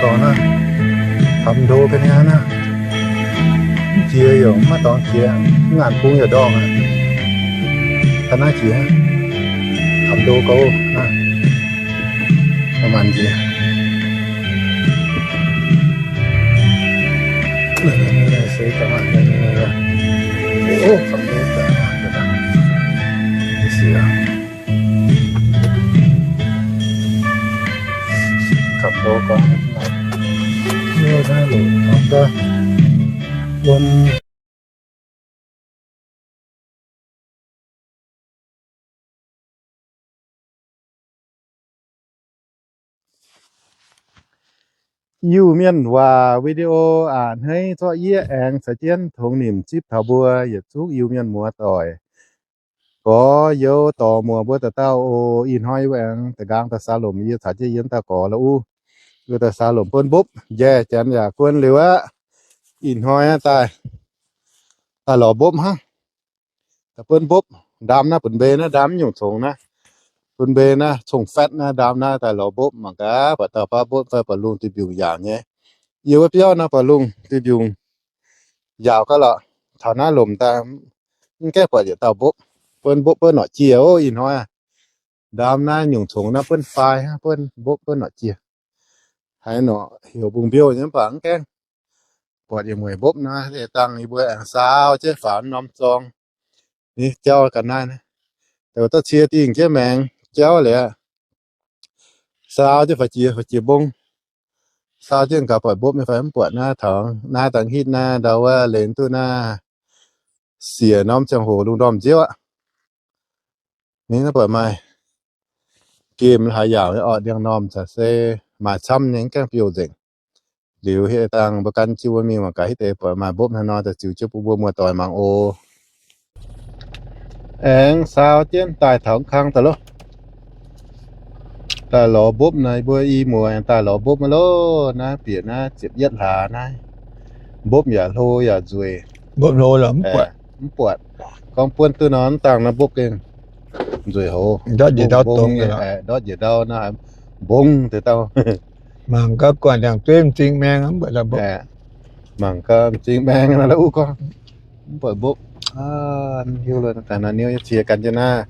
Dorngx naaiv, hamx ndo ga'naaiv naaiv, mv jiex yaac maiv dorngx jiex, mv ngaanc bung yaac ndorngh aqv. Ga'naaiv jiex, hamx ndo gauh naaiv, maanc jiex. Iu-Mienh waac video a'hneiv zorqv yie aengx caux jienv tongx nimc zipv taux mbuo yietc zungv Iu-Mienh muoz-doic. Gorx-youz dorc muoc mbuo dauh dauh oc. Ih hnoi yie mbuo aengx da'nqaang daaih saa lomc, yie caux jienv yie dauh gorx la'uv, yie daaih saa lomc buonv mbopv. Njaih janx yaac guon liuz aqv. Ih hnoi daaih, daaih lorz mbopv hnangv. Daaih buonv mbopv, ndaam naaiv bun mbei naaiv, ndaam nyungc congx naaiv, bun mbei naaiv cong-fatv naaiv, ndaam naaiv daaih lorz mbopv mangc gaax, buatc dauh baav mbopv fai buatc lungh duih mbiungc yaauc nyei. Yie wuov biauv naaiv buatc lungh duih mbiungc yaauc gauh lorqc. Taux naaiv lomc daaih mv gaengh buatc yietc dauh mbopv, buonv mbopv buonv norqc jiex oc. Ih hnoi ndaam naaiv nyungc congx naaiv buonv fai hnangv, buonv mbopv buonv norqc jiex. Haaix norqc heuc mbungh mbiouh nyei mv baac mv gaengh buatc yietc mueic mbopv naaiv. Dangh yie mbuo aengx saau jienv faaux norm zorng, ni jauv ga'naaiv naaiv, dongh da'cie dingh jienv maengx jauv liuz, saau jienv faaux jiex, faaux jiex mbong, saau jienv gaax buatc mbopv nyei fai mv buatc naaiv. Taux naaiv dangh hitv naaiv ndau wuov, lenz duqv naaiv siec norm ziangh hoc lungh ndorm nziouv aqv. Ni naaiv buatc maaih gemh haaix yaauc nyei orqc, ndiangx-normh caux se maaih camv nyei, mv gaengh biouv nzengc. Liuz hitv dangh mbuo gan jienv mbuo mingh mangc gaax, hitv deix buatc maaih mbopv hnangv nor daaih ziux jienv bun mbuo muoz-doic mangc oc. Aengx saau jienv daaih taux kang daaih loh. Daaih lorz mbopv naaiv, mbuo i muoz aengx daaih lorz mbopv maiv loh. Naaiv bieqc naaiv ziepc yietv hlaax naaiv, mbopv yaac hlo yaac nzueic. Mbopv hlo lorqc, mv buatc. Gorngv buonv duqv nor, mv dangh naaiv mbopv gengh nzueic hoz. Ndortv njiec ndau dongz, ndortv njiec ndau naaiv, mbong deix dauh. Mangc gaax guangc ndiangx-dueiv m'zing maeng, mv buatc mbopv. Mangc gaax m'zing maeng naaiv, la'uv gorngv mv buatc mbopv. Hiuv lo, daaih naaiv niuv cie gan jienv naaiv,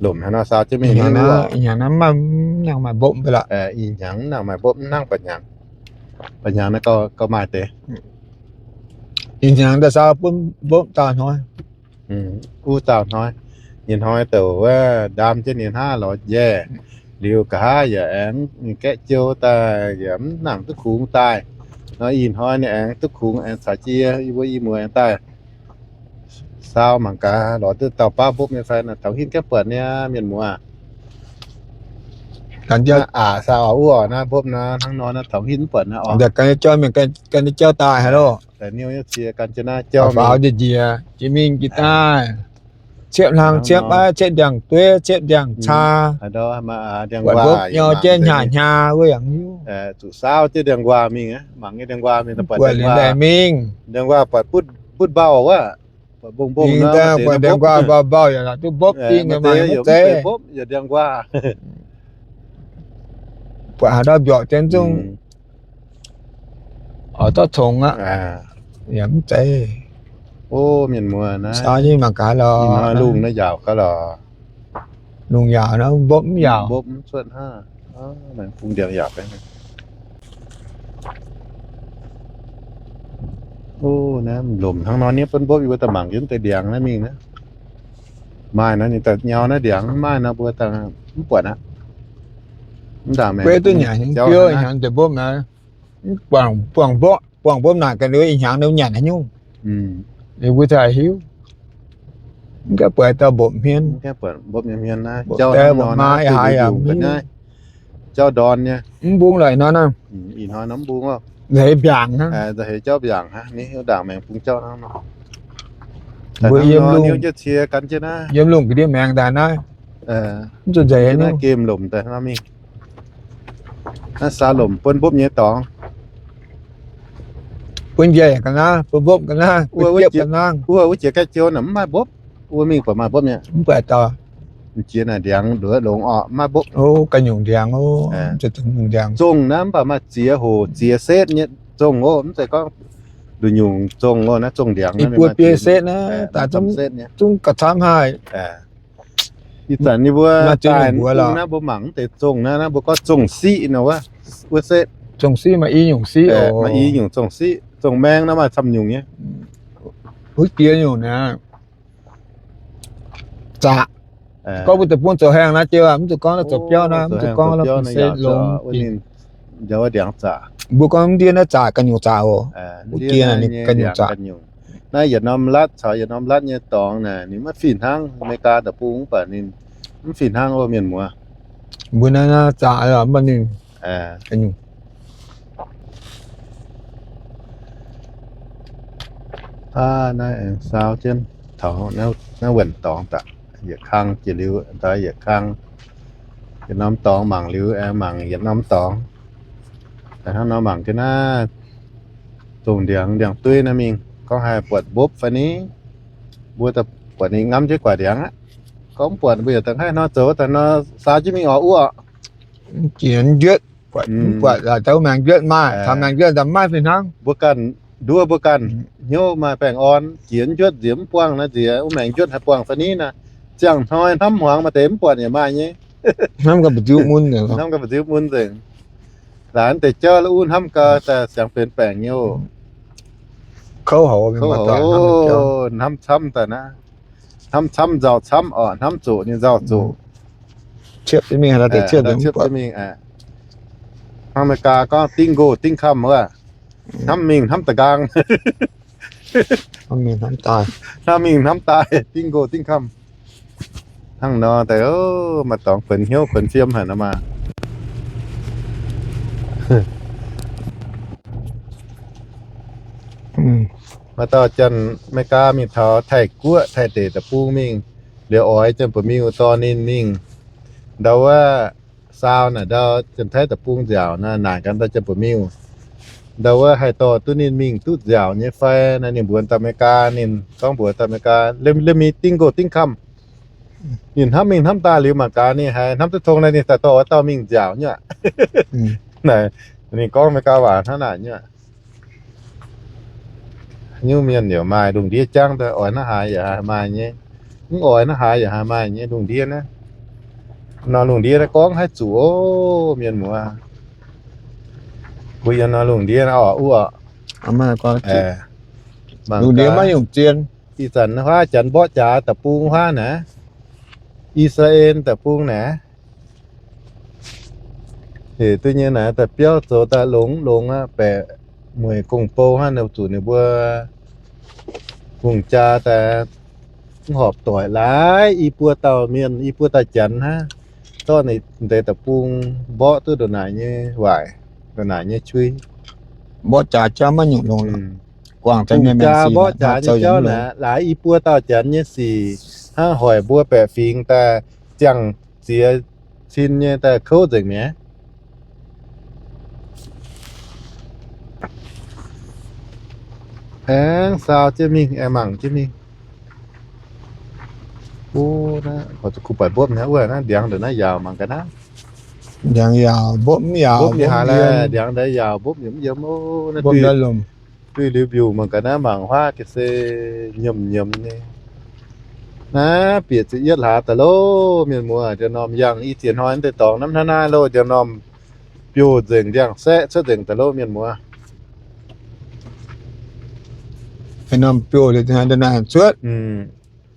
lomc hnangv nor saau jienv mingh. Ih hnyangx naaiv mv nangc maaih mbopv mv bei lorqc. Ih hnyangx mv nangc maaih mbopv, mv hnangv ba'hnyangx. Ba'hnyangx naaiv gauh maaih deix. Ih hnyangx daaih saau bun mbopv daauh hnoi. Uv daauh hnoi, nyei hnoi douc wuov ndaam jienv nyei hnangv lorz njaih. Liuz nqa'haav yaac aengx gaeqv jiou daaih yaac mv nangc duqv kungx daaih. Nor ih hnoi ninh aengx duqv kungx, aengx caux jienv yie mbuo i muoz aengx daaih saau mangc gaax lorz duqv dauh baav mbopv nyei fai. Naaiv taux hitv gaengh buatc nyei mienh muoz. Aqc saau wuov naaiv mbopv naaiv hnangv nor naaiv taux hitv mv buatc naaiv oc. Gan jienv jauv daaih haic loh. Daaih niuv nyei cie gan jienv naaiv jauv faaux njiec njiec, jiex mingh jiex daaih, ciepv hlang ciepv aiv, ciepv ndiangx-dueiv, ciepv ndiangx-caa, buatc mbopv nyau jienv hnyaah hnyaa wuov yaac hiuv. Zuqc saau jienv ndiangx-nquaah mingh, mangc nyei ndiangx-nquaah mingh, buatc ndiangx-nquaah mingh, ndiangx-nquaah buatc butv mbauh wuov. Buatc mbong mbong, buatc ndiangx-nquaah mbauh mbauh yaac duqv mbopv dingh, mv zeiz mbopv yaac ndiangx-nquaah. Buatc haaix dauh mbiorqc jienv zungv oix zorqv congx aqv. Yaac mv zeiz. Mienh muoz, saau nyei mangc gaax lorqc. Lungh naaiv yaauc gaax lorqc. Lungh yaauc naaiv, mbopv mv yaauc. Mbopv mv cuotv hnangv. Bung ndiangx yaauc. Naaiv lomc hnangv nor niepv bun mbopv, yie mbuo daaih mangc jienv deix ndiangx naaiv mingh naaiv. Maaih nor ninh daaih nyau naaiv ndiangx, maaih nor mbuo daaih mv buatc aqv. Mv dangc maengx bung jauv hnangv naaiv. Buangh mbopv, buangh mbopv naaic ganh ih hnyangx nor nyanc haaix nyungc, mbuo za'gengh hiuv. Mv gaengh buatc dauh mbopv hmien, mbopv nyei hmien naaiv, jauv hnangv nor naaiv, jauv ndorn nyei. Mv mbung lorqc ih hnoi naaiv. Ih hnoi nor mv mbung oc. Nza'heix mbiaangc hnangv, nza'heix jauv mbiaangc hnangv, ni hiuv ndaangc maengx bung jauv hnangv nor. Mbuo yiem lungh, yiem lungh ga'ndiev maengx daaih naaiv, mv zuqc nza'heix naaiv gemh lomc daaih nor mingh. Naaiv saa lomc bun mbopv nyei dorngx. Bun njaih ga'naaiv, bun mbopv ga'naaiv, bun jiepv ga'naaiv. Wuov, wuov jiex gaeqv jiou naaic mv maaih mbopv. Wuov mingh buatc maaih mbopv nyei. Mv buatc dauh. M'jiex naaic ndiangx nduov longx orqc, maiv mbopv. Ga'nyungc ndiangx oc. Zongh naaiv mv baac maaih ziex hoc ziex setv nyei zongh oc, mv zeiz gorngv nduqc nyungc zongh oc. Naaiv zongh ndiangx i buo biei setv naaiv, daaih zungv ga'camv haic. Ih zanc ninh mbuo daaih mv bung naaiv mbuo mangc mv deix zongh naaiv, naaiv mbuo gorngv zongh siqv nor wuov, wuov setv. Zongh siqv maaih i nyungc siqv oc, maaih i nyungc zongh siqv. Zongh maeng naaiv maaih camv nyungc nyei. Huv jiex nyungc naaiv zaqc. Gorngv mbuo deic-bung zoux haengh naaiv jienv, mv zuqc gorngv naaiv zoux biauv naaiv, mv zuqc gorngv naaiv zoux biauv naaiv, ndiangx zaqc. Mbuo gorngv ndiev naaiv zaqc ga'nyungc zaqc oc. Wuov jiex naaic ga'nyungc zaqc. Naaiv yietc norm latv caux yietc norm latv nyei dorngx naaic ninh maiv fih hnangv. America deic-bung mv baac ninh mv fih hnangv wuov, mienh muoz. Mbuo naaiv zaqc mv baac ninh ga'nyungc. Aav, naaiv aengx saau jienv taux naaiv wuonh dorngx daaih, yietc kang jiex liuz daaih yietc kang. Yietc norm dorngx mangc liuz aengx mangc yietc norm dorngx. Daaih hnangv nor mangc jienv naaiv zongh ndiangx ndiangx-dueiv naaiv mingh, gorngv haih buatc mbopv fai ni. Mbuo daaih buatc ninh ngamv jienv guaax ndiangx aqv. Gorngv mv buatc mbuo yaac daaih haih nor zoux daaih nor saau jienv mingh oc wuov. Jiex njuotv, mv buatc daaih wuov maengx njuotv maaih, taux maengx njuotv daaih maiv fih hnangv. Mbuo ganh nduov mbuo ganh hnyouv maaih baengh orn, jiex njuotv nziex mv buangh naaiv nziex wuov maengx njuotv haih buangh fai ni naaiv. Ziangh hnoi hnamv hmuangx maaih deix mv buatc yaac maaih nyei. Hnamv gau mba'nziu mun nzengc. Hnamv gau mba'nziu mun nzengc. Laaix deix jauv la'uv hnamv gau daaih siangx benx baengc nyei oc. Kouv houc, kouv houc, hnamv camv daaih naaiv. Hnamv camv nzauh camv orqc, hnamv zoqc ninh nzauh zoqc. Ciepv jienv mingh, ciepv jienv mingh. Hnangv America gorngv dingv nqox dingv kamh wuov, hnamv mingh hnamv da'nqaang. Hnamv mingh hnamv daaih, dingv nqox dingv kamh. Hnangv nor daaih, maaih dorngx kuonx hnyouv kuonx fiem haic nor maah. Maaih dauh janx-America mingh taux Taiv-Guoqv, Taiv deic-bung mingh, liuz oix Janx-Ba'miuh dorh ninh mingh ndau wuov saau naaic ndau Janx-Taiv deic-bung nziaauc naaic, naaic gaax dauh Janx-Ba'miuh ndau wuov haih dorh duqv ninh mingh duqv nziaauc nyei fai naaic. Ninh mbuox dauh America, ninh gorngv mbuox dauh America, liemh mingh dingv nqox dingv kamh. Ninh hnamv mingh hnamv daaih liuz mangc gaax ninh haiz hnamv duqv tong naaic ninh daaih dorh wuov dauh mingh nziaauc nyei aqv. Naaic ninh gorngv America waac hnangv naaic nyei aqv. Nyungc mienh yaac maaih lungh ndiev jangv daaih, oix hnangv haaix yaac haih maaih nyei. Mv oix hnangv haaix yaac haih maaih nyei lungh ndiev naaiv. Nor lungh ndiev naaiv gorngv haaix zuqc oc, mienh muoz. Mbuo yiem nor lungh ndiev naaiv orqc, uv orqc. Lungh ndiev maiv nyungc zien. Ih zanc huaav janx mborqv jaax deic-bung huaav naaiv, I^saa^laa^en deic-bung naaiv, hec duqv nyei naaiv daaih biauv zoux daaih longx longx aqv, baeqc mueic gong-bou hnangv, zuqc ninh mbuo hungh jaa daaih mv horpc doic laaix i buo dauh mienh, i buo dauh janx hnangv, zorqv ninh deix deic-bung mborqv duqv ndongc naaic nyei waaic, ndongc naaic nyei qui. Mborqv jaax jauv maiv nyungc longx. Hungh jaa mborqv jaax nyei jauv naaic, laaix i buo dauh janx nyei sic hnangv, hoic mbuo baeqc fingx daaih ziangh ziex cin nyei daaih kouv nzengc mi'aqv. Aengx saau jienv mingh, aengx mangc jienv mingh. Kuv baaic mbopv nyei wuov naaiv ndiangx ndongc naaiv yaauc mangc gaax naaiv. Ndiangx yaauc, mbopv mv yaauc, mbopv nyei haaix laeh, ndiangx ndaaix yaauc, mbopv yiem mv yiem o. Naaiv duih liuz mbiungc mangc gaax naaiv, mangc huaav ga'sie nyiemc nyiemc nyei. Naaiv bieqc ziepc yietv hlaax daaih loh, mienh muoz. Njang-normh yangh i ziex hnoi deix dorngx naaiv hnangv naaiv loh, njang-normh biouh nzengc, ndiangx-saeqv cuotv nzengc daaih loh, mienh muoz.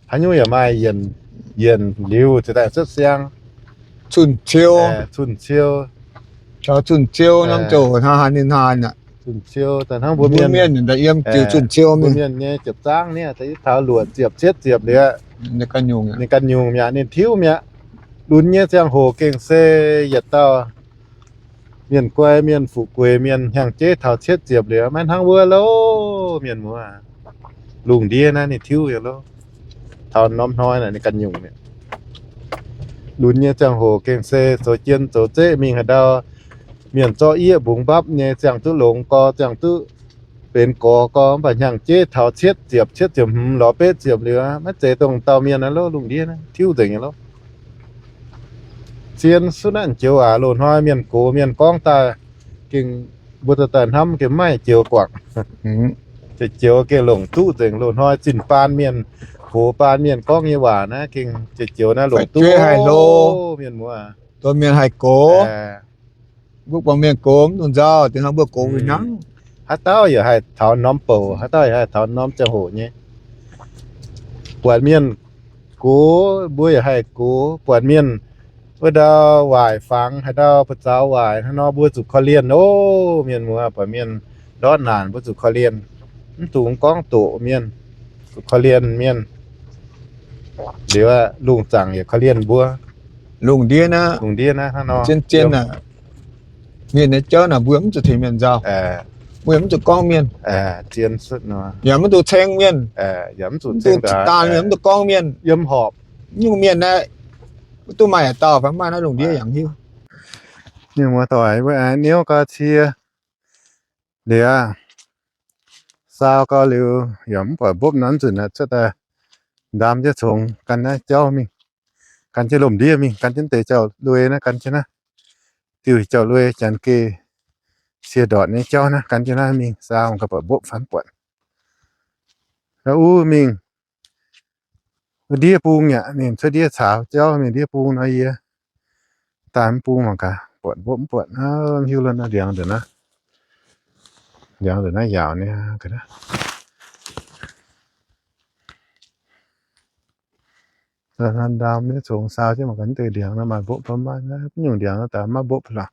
Haaix nyungc yaac maaih yienc, yienc liuz ziouc daaih cuotv siang. Cun-ciou, cun-ciou, caux cun-ciou norm ziouc hnangv haaix ninh haaix aqv. Cun-ciou daaih hnangv mbuo mienh, mbuo mienh daaih yiem ziouc cun-ciou mingh. Mbuo mienh nyei ziepc zangv niaa, daaih yietv taux luoqc ziepc cietv ziepc liuz, ninh ganh nyungc mi'aqv, ninh tiuv mi'aqv. Lunx nyei ziangh hoc gengh se yietc dauh mienh guai, mienh fu'jueiv, mienh hnyangx-jeiv taux cietv ziepc liuz, maiv hnangv wuov loh, mienh muoz. Lungh ndiev naaiv ninh tiuv nyei loh. Taux norm hnoi naaic ninh ganh nyungc mi'aqv. Lunx nyei ziangh hoc gengh se zoux jien zoux zeqv mingh haaix ndau, mienh zorqv yieqv mbungx mbapv nyei, ziangh duqv longx gorx, ziangh duqv benx gorx gorx, mv baac hnyangx-jeiv taux cietv ziepc, cietv ziepc hmz lorz betv ziepc liuz, maiv zeiz dongh dauh mienh naaiv loh. Lungh ndiev naaiv tiuv nzengc nyei loh. Zien sutv naaiv joux aac, loz-hnoi mienh gox mienh gorngv daaih, gengh mbuo daaih hnamv gengh maiv joux guangc. Joux gengh longc duqv nzengc. Loz-hnoi zinh baan mienh, gox baan mienh gorngv nyei waac naaiv gengh joux naaiv longc duqv haih hlo. Mienh muoz, mienh haih gox. Mbuo buangh mienh gox mv dungx nzauh, dingc hnangv mbuo gox hnangv. Haaix dauh yaac haih taux norm bouc, haaix dauh yaac haih taux norm ziangh hoc nyei. Buatc mienh gox mbuo yaac haih gox, buatc mienh wuov ndau waaic fangx, haaix ndau buoz-zaux waaic hnangv nor mbuo zuqc korv-lienh oc. Mienh muoz, buatc mienh ndortv naanc mbuo zuqc korv-lienh. Mv dungx gorngv doqc mienh, zuqc korv-lienh mienh. Liuz lungh zaangc yaac korv-lienh mbuo. Lungh ndiev naaiv, lungh ndiev naaiv hnangv nor. Zien zien aac, mienh nyei jauv naaic mbuo mv zuqc tengx mienh nzauh. Mbuo yaac mv zuqc gorngv mienh. Zien sutv nor yaac mv zuqc ceng mienh. Yaac mv zuqc ceng daaih, mv zuqc gorngv mienh. Yiem horpc nyungc mienh naaiv, duqv maaih haaix dauh fai maaih naaiv lungh ndiev yaac mv hiuv. Mienh muoz-doic, mbuo aengx niouv gau cie liuz, saau gau liuz, yaac mv buatc mbopv nor, nzunc aeqv, cuotv daaih ndaam jienv congx gan naaiv jauv mingh, gan jienv lomh ndiev mingh, gan jienv deix jauv-lui naaiv, gan jienv naaiv diuh jauv-lui janx geh cie ndortc nyei jauv naaiv, gan jienv naaiv mingh saau gau buatc mbopv fai mv buatc. Wuov mingh ndiev bung yaac mingh cuotv ndiev caux jauv mingh ndiev bung nor, yie daaih mv bung mangc gaax buatc mbopv mv buatc. Mv hiuv lo naaiv ndiangx nzunc naaiv, ndiangx nzunc naaiv yaauc niaa. Ndaam nyei congx saau jienv mangc gaax deix ndiangx nor maaih mbopv fai maiv. Mv nyungc ndiangx nor daaih maiv mbopv lorqc.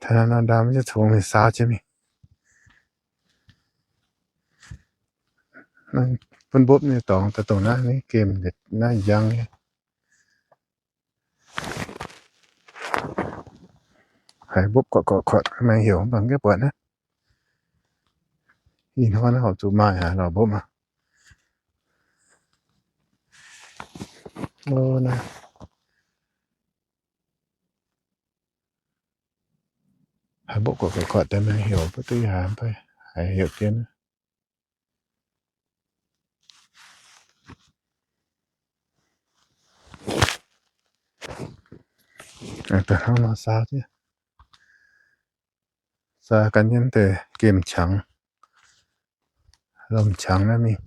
Taux naaiv ndaam nyei congx mingh saau jienv mingh. Bun mbopv nyei dorngx daaih dongh naaiv, naaiv gemh naaiv njang nyei. Haiz mbopv korqv korqv korqv, maiv heuc mv baac mv gaengh buatc naaiv. Ih hnoi naaiv horpc zuqc maaih haic lorqc mbopv aac. Haiz mbopv korqv korqv korqv daaih maiv heuc, mv duqv haiz, haiz heuc dien. Daaih hnangv nor saau jienv, saau gan jienv deix gemh qangx, lomh qangx naaiv mingh.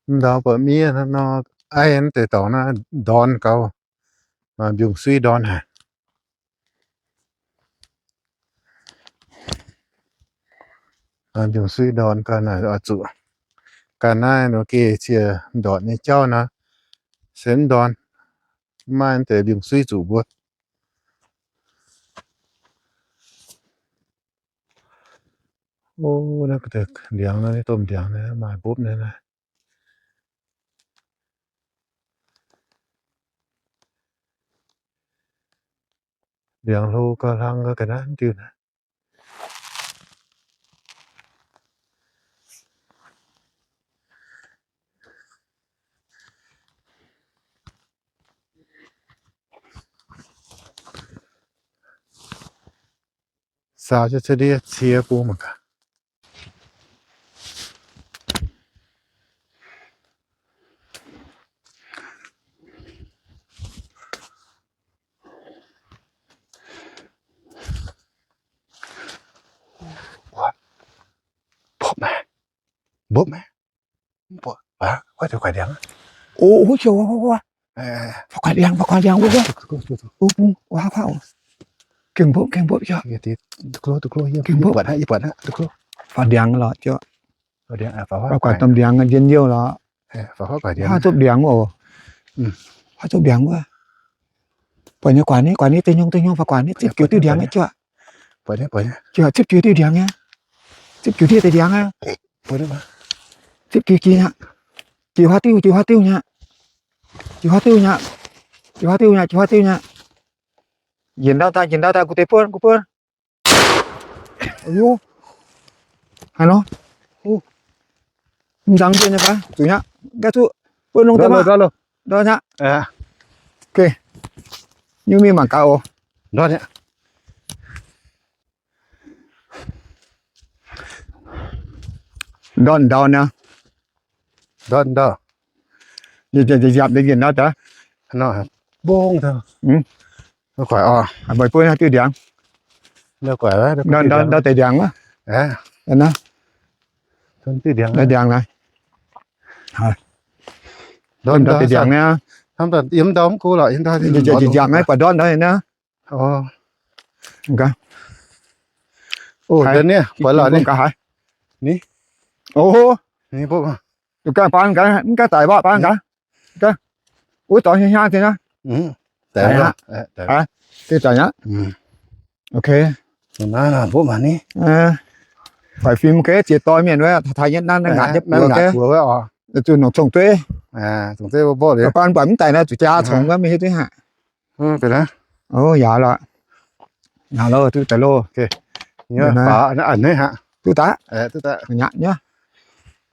Mv ndau buatc miev hnangv nor, aiv deix dorngx naaiv ndorn gau, maaih mbiungc-suiv ndorn haic. Mbiungc-suiv ndorn gau naaic oix zuqc ganh naaiv nor geh cie ndortc nyei jauv naaiv se mv ndorn, mv maaih deix mbiungc-suiv zuqc mbuo. O, naaiv ndiangx nor, domh ndiangx naaiv maaih mbopv naaiv naaiv. Ndiangx hlo gauh hlang gauh ga'naaiv diuh naaiv. Saau jienv cuotv ndiev cie bung mangc gaax. Mbopv maiv? Mbopv maiv? Mv buatc. Wuov, guaix ndiangx. O, o, faaux guaix ndiangx, faaux guaix ndiangx wuov, wuov. O, bung, wuov, wuov. Gengh mbopv, gengh mbopv, yie. Gengh mbopv. Faaux ndiangx lorqc, faaux guaix domh ndiangx njien-youh lorqc. Haaix zopv ndiangx oc. Haaix zopv ndiangx wuov. Buatc nyei, guaax ni, guaax ni, deix nyungc, deix nyungc, faaux guaax ni, zipv jiez diuh ndiangx nyei juoqv. Juoqv, zipv jiez diuh ndiangx nyei. Zipv jiez diuh deix ndiangx aqv. Zipv jiez jiez aqv. Jiez huaav diuh, jiez huaav diuh nyei. Jiez huaav diuh nyei. Jiez huaav diuh nyei, jiez huaav diuh nyei. Njiec ndau daaih, njiec ndau daaih, gu'deix buonv, gu'deix buonv. Haaix nor? Mv nzangc jienv nyei fai? Zuqc nyei. Nqaai zuqc buonv longx deix maah. Ndortv nyei. Nyungc mingh mangc gaax oc. Ndortv nyei. Ndortv ndau nor. Ndortv ndau. Nziapc nziapc nziapc nor daaih. Mbong. Meih bun diuh ndiangx. Ndau deix ndiangx wuov. Ndiangx naaiv. Ndau deix ndiangx naaiv. Nziapc nziapc naaiv buatc ndortv ndau naaiv. Ganh baan gaax, mv gaax daic mborqv baan gaax. Wuov dorngx hiang hiang deix naaiv. Ok. Faix fim gaax, ziex doix mienh wuov, taaix yietv nanv ngaatc jienv buoz gaax. Zuqc nongc cong-dueiv. Baan buatc mv daic naaiv zuqc jaa congx wuov, mingh hiuv duqv haic. Yaac lorqc. Yaac lorqc, duqv daaih loh. Duqv daaih.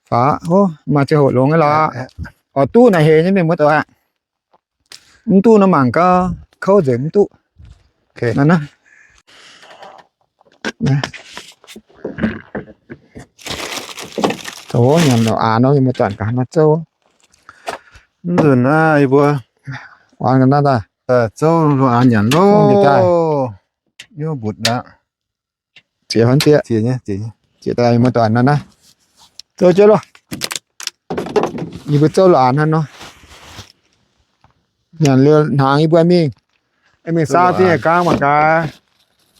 Faaux, maaih ziangh hoc longx lorqc. Oix duqv naaic hec nyei mienh muoz doic aqv. Mv duqv nor mangc gaax, kouv nzengc mv duqv. Zoux nyanc lorqc aac nor, yie mbuo zanc gaax nor zouv. Mv nzunc naaiv yie mbuo zouv lungh aanx nyanc loh. Yie mbuo mbutc aqv. Ziex hnoi ziex, ziex daaih yie mbuo doic nor naaiv. Zouv jienv loh. Yie mbuo zouv lungh aanx hnangv nor. Nyanc liuz hnaangx yie mbuo mingh. Mingh saau zinh nyeic gang mangc gaax.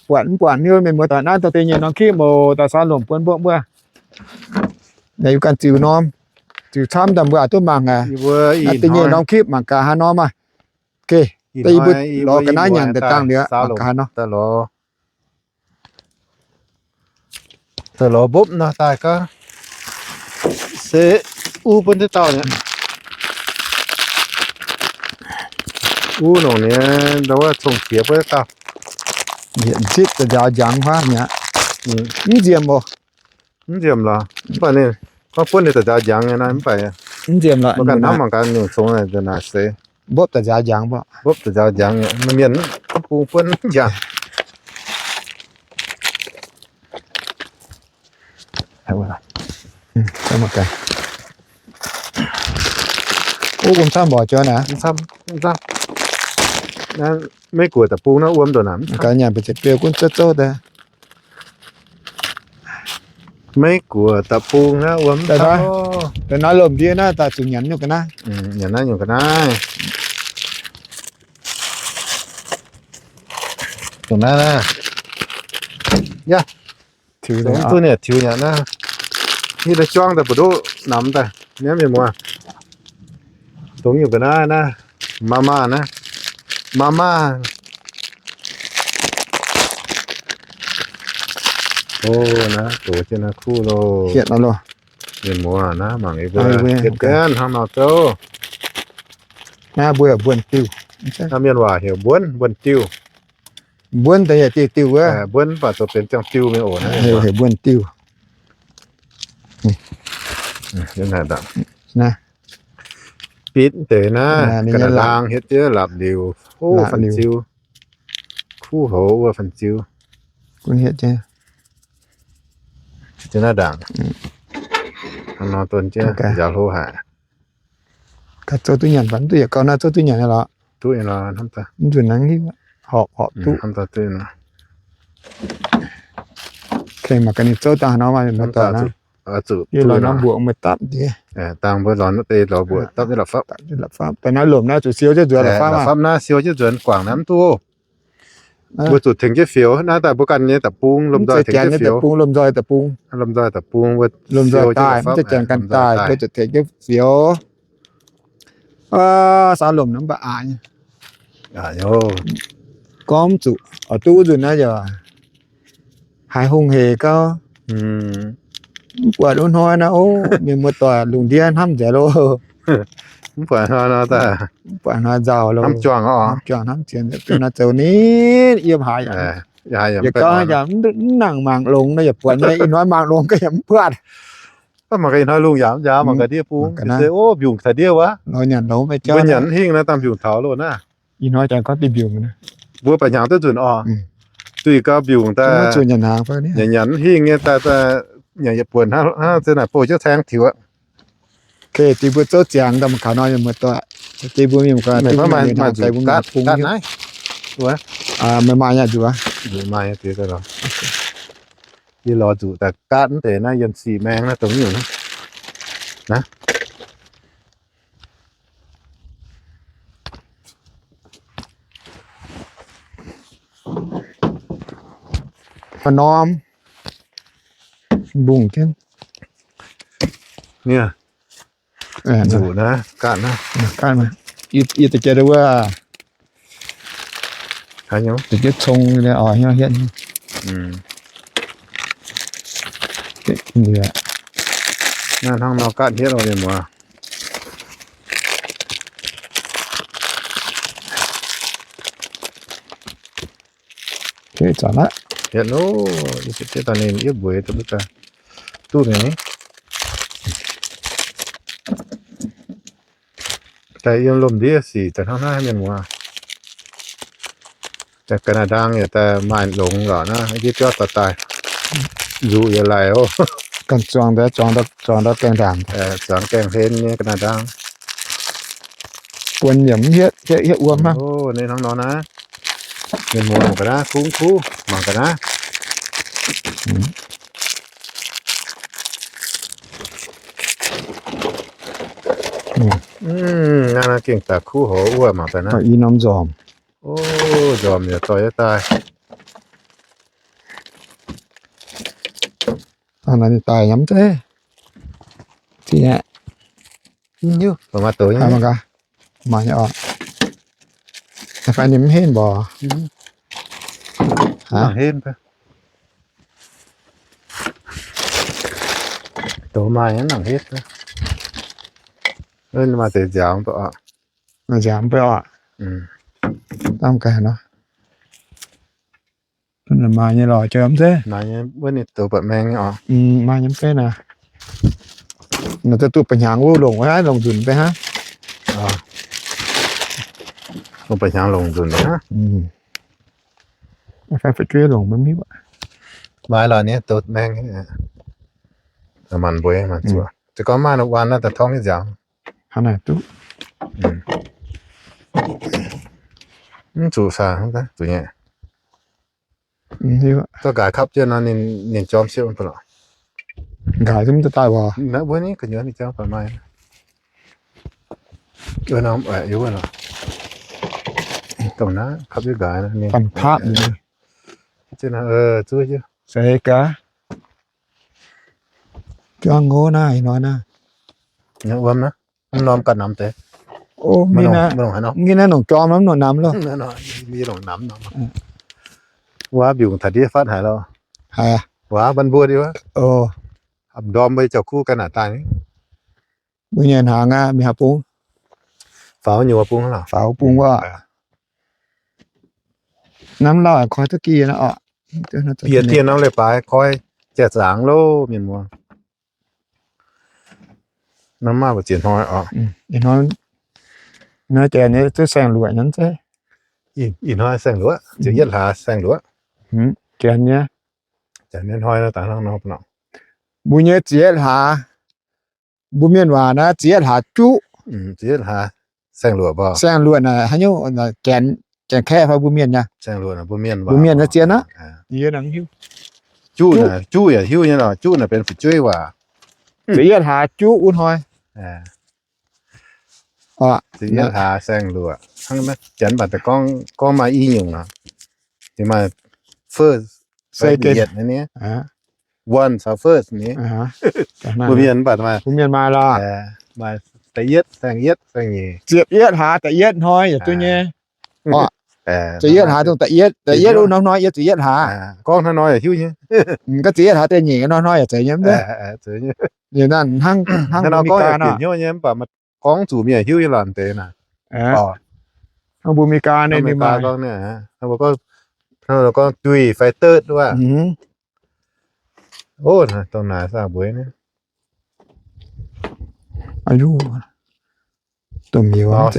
Buatc mv buatc hiuv mienh muoz doic naaiv da'deix nyei norm kipv mouz daaih saau lomc bun mbuo mbuo. Yie ganh ziux norm, ziux camv daaih mbuo aqc duqv mangc aqv. Da'deix nyei norm kipv mangc gaax haaix norm aqv. Yie mbuo lorz ga'naaiv nyanc daaih dangh liuz mangc gaax haaix norm. Daaih lorz mbopv nor daaih gaax, se uv bun deix dauh nyei. Uv nongc nyei, ndau wuov cong-jiex bun deix dauh. Nzipc da'nziaaux njangx huaav mi'aqv. Mv nziemh oc. Mv nziemh lorqc. Mv baac ninh gorngv buonv ninh da'nziaaux njangx nyei naaiv mv baac. Mv nziemh lorqc. Mv ganh hnamv mangc gaax nyungc congx naaic nzunc naaic se. Mbopv da'nziaaux njangx mborqv. Mbopv da'nziaaux njangx nyei, mienh mv bung buonv njangx. Wuov bung camv mborqc jauv naaic. Maiv guoqv da'bung naaiv wuom ndongc naaic. Gaax nyanc mbu'ziex biou gunv zouv zouv daaih. Maiv guoqv da'bung naaiv wuom camv. Da'naaiv lomh ndiev naaiv daaih zuqc nyanc nyungc ga'naaiv. Nyanc naaiv nyungc ga'naaiv. Dongh naaiv naaiv. Yaac. Tiux duqv niec tiux nyanc naaiv. Hitv naaiv juangv daaih mbu'nduqv namx daaih. Niamv mienh muoz. Dongh nyungc ga'naaiv naaiv. Maa maa naaiv. Maa maa. O, naaiv dox jienv naaiv kuv loh. Mienh muoz naaiv mangc yie mbuo hietv jienv hnangv nor zouv. Naaiv mbuo heuc mbuonx diuh. Naaiv mienh waac heuc mbuonx, mbuonx diuh. Mbuonx deix yaac diuh diuh wuov. Mbuonx mv baac zoux benx ziangh diuh mingh oc. Heuc mbuonx diuh. Bitv deix naaiv, ga'naaiv laangh hietv jienv lapc liuc, o, fan-ziu. Kuv hoz wuov fan-ziu. Gunv hietv jienv. Hietv jienv naaiv ndaangc. Hnangv nor donv jienv nziaaux hlo haic. Gaax zouv duqv nyanc fai mv duqv yietc gauh naaiv zouv duqv nyanc nyei lorqc. Duqv nyei lorqc, hnamv daaih. Mv nzunc naaiv ngih horpc horpc duqv. Kengx mangc gaax ninh zouv dangh haaix nor maaih mienh muoz-doic naaiv. Yie lorz norm mbuoqc meih dapv ndiev. Dangh mbuo lorz deix lorz mbuoqc dapv nyei la'fapv. Da'naaiv lomc naaiv zuqc siou jienv nzuonx la'fapv. La'fapv naaiv siou jienv nzuonx guangc naaiv mv duqv. Mbuo zuqc tengx jienv fioux. Naaiv daaih mbuo ganh nyei da'bung lomh nzoih tengx jienv fioux. Da'bung lomh nzoih da'bung. Lomh nzoih daaih, mv zeiz janx ganh daaih, mbuo zuqc tengx jienv fioux. Saau lomc naaiv mv baac aqc nyei. Gorngv mv zuqc oix duqv nzunc naaiv yaac haiz hungh hec gauh. Mv buatc wuov hnoi naaiv, o, mienh muoz-doic lungh ndiev hnamv nzengc loh. Mv buatc hnoi nor daaih, mv buatc hnoi nzauh loh. Hnamv juangc oc. Hnamv juangc hnamv zien, naaiv zoux ninh yiem haaix yaac, yietc gauh yaac mv nangc mangc longx nor yaac buatc nyei, ih hnoi mangc longx gauh yaac mv buatc. Mv baac mangc gaax ih hnoi lungh yaac mv nziaaux, mangc gaax ndiev bung se, o, mbiungc taux ndiev wuov. Mbuo nyanc hingh naaiv dangh mbiungc taux loh naaiv. Ih hnoi jangx gorngv diuh mbiungc. Mbuo baac hnyangx duqv nzunc oc. Duqv gauh mbiungc daaih, nyanc hingh nyei daaih, daaih Yaac buonc hnangv, hnangv zinh naaic bouh jienv caeng tiux aqv. Okay, deix mbuo zouv ziangx daaih mangc gaax nor, muoz-doic. Deix mbuo mingh mangc gaax, maaih zuqc gaatv naaiv. Maaih maaih nyei nzuqc. Yie lorz zuqc daaih gaatv deix naaiv yienh sic maeng naaiv dongh nyungc naaiv. Fa norm mbungh jienv. Zuqc naaiv gaatv naaiv. Gaatv naaiv. Yie da'jiex wuov. Da'jiex cong oc, hietv. Naaiv hnangv nor gaatv hietv oc, mienh muoz. Hietv oc, yie daaih ninh yie mbueix duqv ninh. Daaih yiem lomh ndiev sic daaih hnangv naaiv, mienh muoz. Daaih ga'naaiv ndaang yaac daaih maaih longx lorqc naaiv, yie biauv daaih daaih nzuqc yaac laic oc. Ganh zuangx daaih, zuangx daaih gaengh ndaangc, zuangx gaengh hlen nyei ga'naaiv ndaang. Buonc yaac mv hietv, hietv wuom hnangv. Ninh hnangv nor naaiv. Mienh muoz mangc ga'naaiv, kuv kuv mangc ga'naaiv. Naaiv gengh daaih kuv hoz wuov mangc ga'naaiv. I norm nzormc. O, nzormc yaac zoih daaih. Daaih nyamv zeiv. Mangc gaax, mangc nyei oc. Fai ninh mv henv mborqc? Henv. Doz maaih nyei nangc henv. Maaih deix nziaaux mv baac oc. Nziaaux mv baac oc. Dangh gaax nor. Maaih nyei lorqc, jomc zeiv. Maaih nyei, wuov ninh douz baac maeng nyei oc. Maaih nyei mv zeiv naaic. Naaiv duqv ba'hnyangx wuov longc wuov, longc nzunc beiv hnangv. Longc ba'hnyangx longc nzunc hnangv. Fai fu'jueiv longc maiv miuv. Maaih lorqc nyei, douz maeng nyei. Maanc mbueix maanc zuoqc. Se gorngv maaih nor, waan naaiv daaih torngv nyei nziaaux. Hnangv naaic duqv. Mv zuqc saah, zuqc nyei. Zorqv nqaaix kapv jienv nor, ninh jorm siepv mv baac lorqc. Nqaaix zungv daaih daaih waac. Naaiv wuov ninh gu'nyuoz ninh jauv baac maaih. Wuov norm yie wuov lorqc. Dongh naaiv kapv jienv nqaaix, ninh zuov jienv. Zeiz gaax. Jangv hov naaiv ih hnoi naaiv. Wuom naaiv, mv norm ganh namx deix. Mv ninh naaiv longc jorm mv longc namx loh. Wuov mbiungc taux ndiev fatv haic loh. Haiz aqv. Wuov ban mbuo ndiev wuov. Ndorm mbuo jauv kuv ganh naaic daaih. Mbuo nyei hnaangx aqv, mingh haaix bung? Faaux nyei bung, faaux bung wuov. Namv lauh koi duqv gih nor oc. Yie dien norm leiz-baaix koi jai zaangc loh, mienh muoz. Namv maaih mbu'ziex hnoi oc. Ih hnoi, ih hnoi janx nyei duqv saeng-luoqc nyei zeiv. Ih hnoi saeng-luoqc, ziepc yietv hlaax saeng-luoqc. Janx nyei. Janx nyei hnoi daaih hnangv nor. Mbuo nyei ziepc yietv hlaax. Mbuo mienh waac naaiv ziepc yietv hlaax juqv. Ziepc yietv hlaax saeng-luoqc, saeng-luoqc naaic haaix nyungc, janx, janx-kaeqv fai mbuo mienh nyei? Mbuo mienh naaiv zien aqv. Juqv, juqv yaac hiuv nyei lorqc, juqv naaic benx fu'jueiv waac. Ziepc yietv hlaax juqv wuov hnoi. Ziepc yietv hlaax saeng-luoqc. Hnangv janx mv baac gorngv, gorngv maaih i nyungc nor, ninh maaih first, second, yietc nyei. One caux first nyei. Mbuo mienh mv baac maaih, mbuo mienh maaih lorqc. Maaih da'yietv, saeng-yietv, saeng-nyeic. Ziepc yietv hlaax da'yietv hnoi yaac duqv nyei. Ziepc yietv hlaax dongh da'yietv, da'yietv wuov norm hnoi yie ziepc yietv hlaax. Gorngv hnangv nor yaac hiuv nyei. Gorngv ziepc yietv hlaax da'nyeic norm hnoi yaac zeiz nyei. Liuz naaiv hnangv, hnangv mbuo Meigaa nor, gorngv zuqc mienh hiuv nyei lorqc deix naaic. Hnangv mbuo Meigaa naaiv, mbuo gorngv, gorngv three fai third wuov. Ov, dongh naaic saah mbueix naaiv. Dongh miuz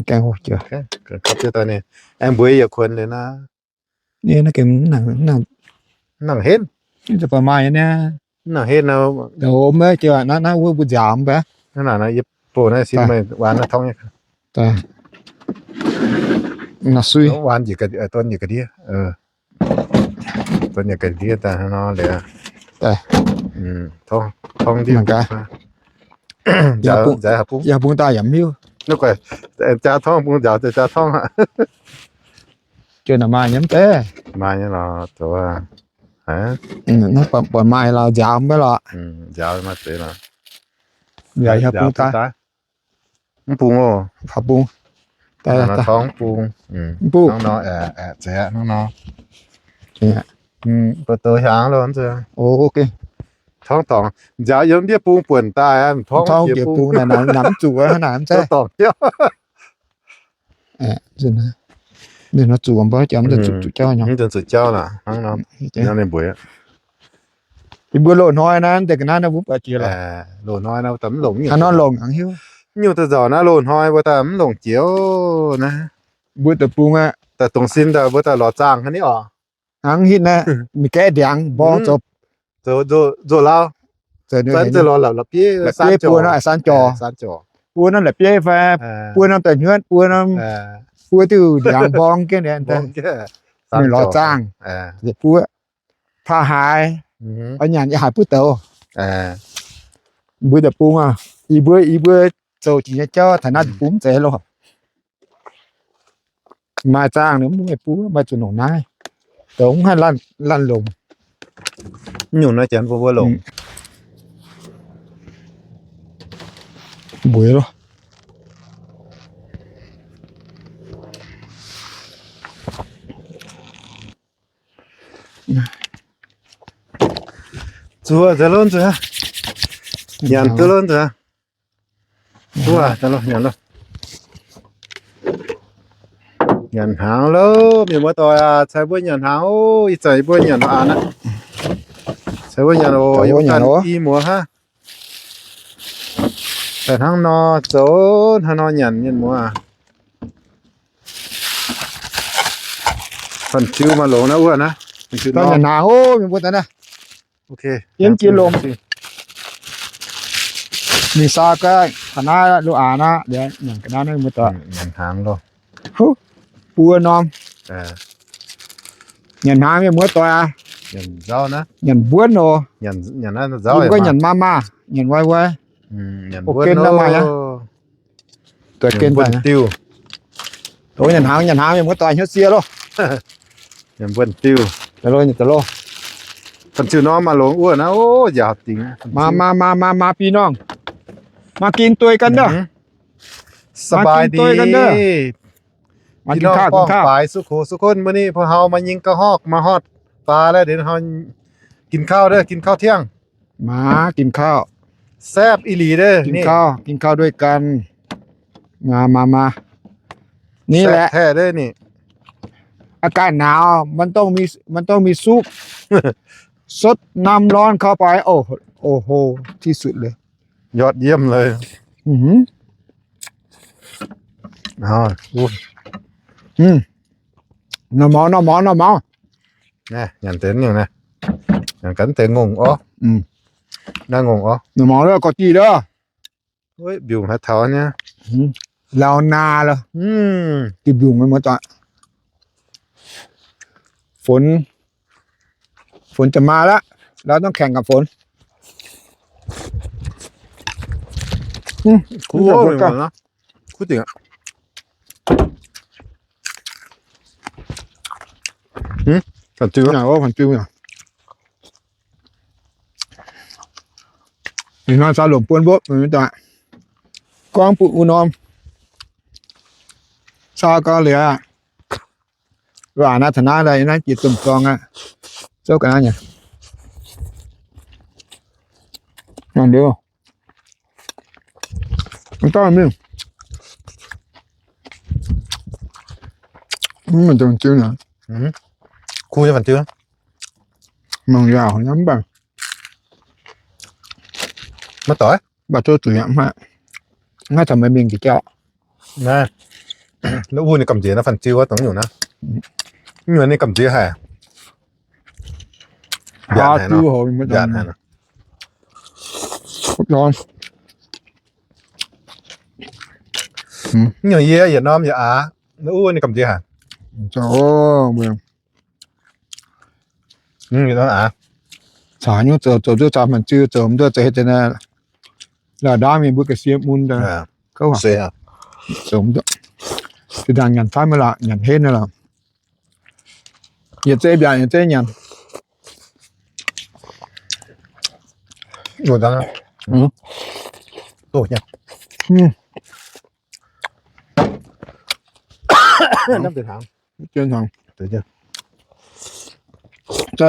gaengh hoqc jiex. Aengx mbueix yietc kuonx liuz naaiv. Naaiv nangc henv. Baac maaih nyei naaiv. Naaiv heh nor, naaiv wuov mbuo nziaaux mv baac. Naaiv naaiv yie bouh naaiv sin meih waan naaiv torngv nyei. Sui, donv yietc ga'ndiev, donv yietc ga'ndiev daaih nor liuz, torngv diuh, nziaaux bung daaih yaac mv hiuv. Jaa torngv bung nziaaux jaa torngv aqv. Jiex naaic maaih nyei mv zeiz? Maaih nyei lorqc, zoux buatc maaih lorqc, nziaaux mv baac lorqc. Nziaaux maaih zeiz lorqc. Mv bung oc. Torngv mv bung. Mv bung. Hnangv nor. Mbuo douz hiaangx loh. Torngv dorngc. Nziaaux yiem ndiev bung buonc daaih, torngv jiex bung, namx zuqc hnangv naaic mv zeiz? Dorngc. Ninh nor zuqc mbuo jauv, zuqc jauv nyei. Zuqc jauv lorqc, hnangv nor. Ninh mbuo Yie mbuo loz-hnoi naaiv, deix ga'naaiv naaiv mbuo buatc jiex lorqc. Loz-hnoi naaiv daaih mv longc, hnangv nor longc hnangv hiuv. Nyungc daaih nzauc naaiv loz-hnoi mbuo daaih mv longc jiex naaiv. Mbuo deic-bung aqv, daaih dongh sin daaih mbuo daaih lorz zaangh hnangv ni oc. Hnangv hitv naaiv, mingh gaeqv ndiangx mborng zoux, zoux lauh, la'bieiv buo nor, san jorc, buo nor la'bieiv fai, buo norm daaih hnyuotv, buo norm, buo diuh ndiangx mborng jienv, mingh lorz zaangh, buov, taux haaix, oix nyanc yaac haih buov douz. Mbuo deic-bung aqv, yie mbuo, yie mbuo zoux jiex nyei jauv taux naaiv deic-bung mv zeiz loh. Maaih zaangh ninh mv maaih buov, maaih zuqc longc naaiv. Douz mv haih laanh longc. Nyungc naaiv janx mbuo mbuo longc. Mbuox loh. Zuov nzengc loh, nyanc duqv loh nzengc. Nyanc hnaangx loh, mienh muoz doic aac, cai mbuo nyanc hnaangx oc. Ih zanc yie mbuo nyanc aqv. Cai mbuo nyanc oc, yie mbuo ganh i muoz hnangv. Daaih hnangv nor zoux hnangv nor nyanc mienh muoz aac. Fanh ziu maaih longx naaiv wuov naaiv. Nyanc hnaangx oc, mienh muoz doic naaiv. Yiem jiex longx. Mingh saa ga'naaiv lo aac naaiv, nyanc ga'naaiv naaiv mienh muoz doic. Nyanc hnaangx loh. Buo norm. Nyanc hnaangx mienh muoz doic aac. Nyanc mbuonv oc. Yie mbuo nyanc maa maa, nyanc wai wai. Mbuo gen nor maaih aqv. Doic gen diuh. Nyanc hnaangx, nyanc hnaangx mienh muoz doic hnyouv sie loh. Nyanc mbuonx diuh. Daaih loh, daaih loh. Fanh ziu norm maaih longx wuov naaiv, o, njaaux dingx. Maa, maa, maa, maa, maa, bi norngh. Maa gin duei gan daaih. สบายดี พี่น้องป้องปาย สุขุสุขคน มื้อนี้พวกเฮามายิงกระฮอก มาฮอดปลาแล้ว เดี๋ยวเฮากินข้าวเด้อ กินข้าวเที่ยง มากินข้าว แซ่บอีหลีเด้อ กินข้าว กินข้าวด้วยกัน มา มา มา นี่แหละ แซ่บแท้เด้อนี่ อากาศหนาว มันต้องมี มันต้องมีซุป ซดน้ำร้อนเข้าไป โอ้โห โอ้โห ที่สุดเลย ยอดเยี่ยมเลย อือหือ อ๋อ อืม Nor mor, nor mor, nor mor. Nyanc deix nyungc naaiv, nyanc ganh deix ngongh orv. Naaiv ngongh orv. Nor mor lo, gorx-jih lo. Biungc haaix taux nyei. Lauz naa lo. Diuh mbiungc maiv muoz-doic. ฝน ฝนจะมาแล้ว เราต้องแข่งกับฝน Kuv dingc. Fanh ziu, fanh ziu. Ih hnoi sau lomc buon mbuo, mienh muoz-doic, gorngv bun wuov norm sau gau liuz aqv. Waac naaiv taux naaiv daaih naaiv jiex domh zorng aqv. Zouv ga'naaiv nyei. Nyanc liuz, mv dauh mingh, mv dongh ziu naaic. Kuv nyei fanh ziu. Mangc yaac mv baac maiv doic, mv baac zouv zuqc aqv. Mv haih, mv haih caux meih mingh jiex jauv. Naaiv wuov ninh gamh nziex naaiv fanh ziu wuov dongh nyungc naaiv. Nyungc ninh gamh nziex haic. Mbiaatc haic nor. Nyungc yie yietc norm yietc aax, wuov ninh gamh nziex haic. Caux nyungc zoux, zoux duqv caux hmanh ziu zoux mv duqv, zoux heix deix naaiv, la'ndaauv mingh mbuo ga'sie mun daaih. Zinh ndaangc nyanc fai maiv lorqc, nyanc henv naaiv lorqc. Yietc zei mbiaauc yietc zei nyanc. Zorqv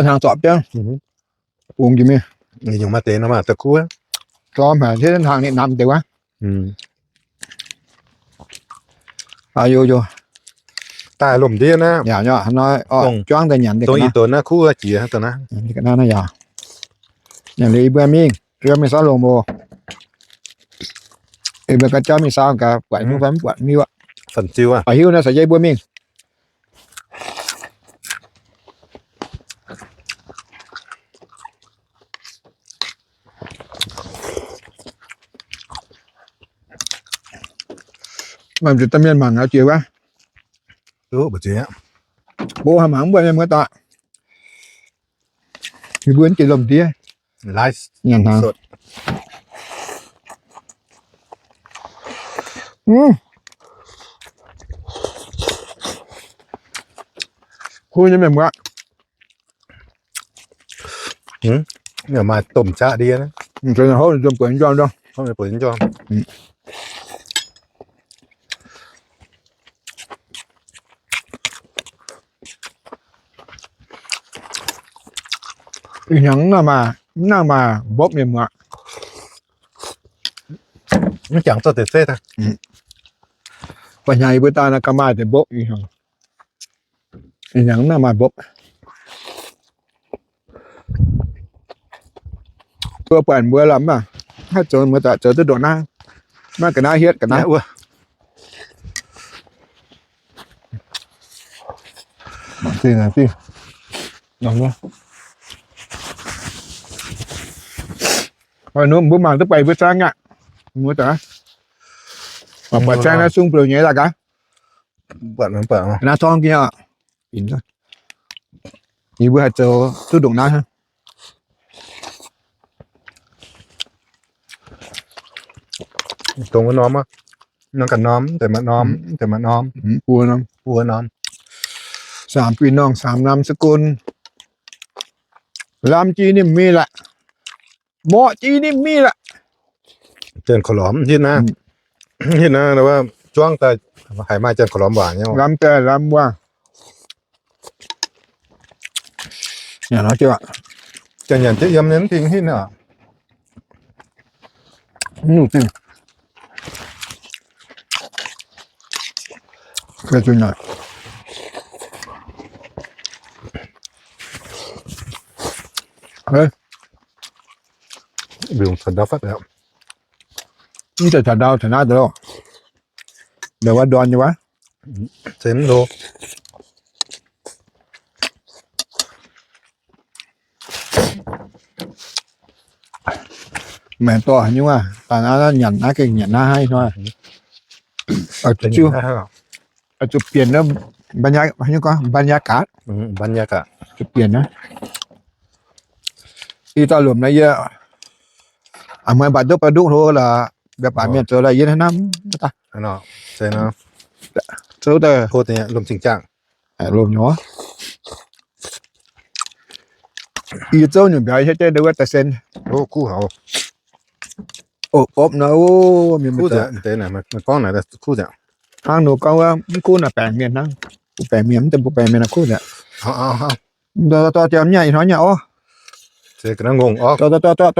hnaangx zorpc jienv, bungx jiex mingh. Zorqv hnaangx tengx hnaangx ninh namx deix wuov. Aa, daaih lomh ndiev naaiv, juangv daaih nyanc deix naaiv, kuv jiex naaiv yaac. Nyanc liuz yie mbuo mingh, yie mbuo mingh saauv longx oc. Yie mbuo ganh jauv mingh saauv gaax, buatc hiuv fai mv buatc hiuv aqv. Hiuv naaiv caux yie mbuo mingh. Maaih zuqc da'mienh mangc aqv jiex wuov. Mbuo mangc mv buatc mienh muoz-doic. Yie mbuo jiex lomh ndiev nyanc hnaangx. Kuv nyei mienh muoz. Maaih domh jaqv ndie, hopv buatc njormh. Ih hnyangx mv nangc maaih mbopv mienh muoz. Mv jangx zorqv deix zeiv daaih. Ba'hnyangx yie mbuo daaih naaiv ga'maaih deix mbopv ih hnyangx. Ih hnyangx mv nangc maaih mbopv. Mbuo buatc mbuo lorqc mv baac, haih zoux muoz-doic zoux duqv ndongc naaiv. Maiv ga'naaiv hietv ga'naaiv wuov. Mbuo mangc duqv buatc mbuo zaangv aqv. Mbuo buatc zaangv naaiv sung bouc nyei la'gaax. Naaiv torngv gengh, yie mbuo haih zoux duqv ndongc naaiv. Dongh wuov norm, norm ganh norm, deix maaih norm, deix maaih norm, buo norm, buo norm. Saam fih norm, saam nam saqv gunv. Lamh jiex ninh mingh la'h. Mborqv jiex ninh mingh la'h. Janx-korv-lormx hitv naaiv, hitv naaiv juangv daaih haiz maaih janx-korv-lormx waac nyei. Lamh daaih lamh waac. Janx-nyanc jiex yiem nyei mv dingh hitv naaiv. Mv zeiz taux ndau taux naaiv deix loh. Ndau wuov ndorn nyei wuov. Maengx dorh haaix nyungc aqv, daaih naaiv nyanc naaiv gengh nyanc naaiv hnangv ih hnoi. Zuqc bienh, บรรยากาศ, บรรยากาศ, zuqc bienh naaiv. Ih dauh lomc naaiv yie, aa, hmei mbatc duqv ba'nduqv hlo la'biauv baac mienh zoux la'yienh hnangv naaiv. Zouv daaih lomc zingh jaangh. Lomc nyei. Yie zouv nyungc mbiauz hietv jienv ndau wuov daaih sen. Opv nor, mienh gorngv naaic, hnangv nor gorngv wuov mv kuv naaic baengc mienh hnangv. Mv baengc mienh, mv deix mbuo baengc mienh naaic kuv nzengc. Dorh, dorh, dorh, mv nyaanh ih hnoi nyaanh orv. Dorh, dorh, dorh,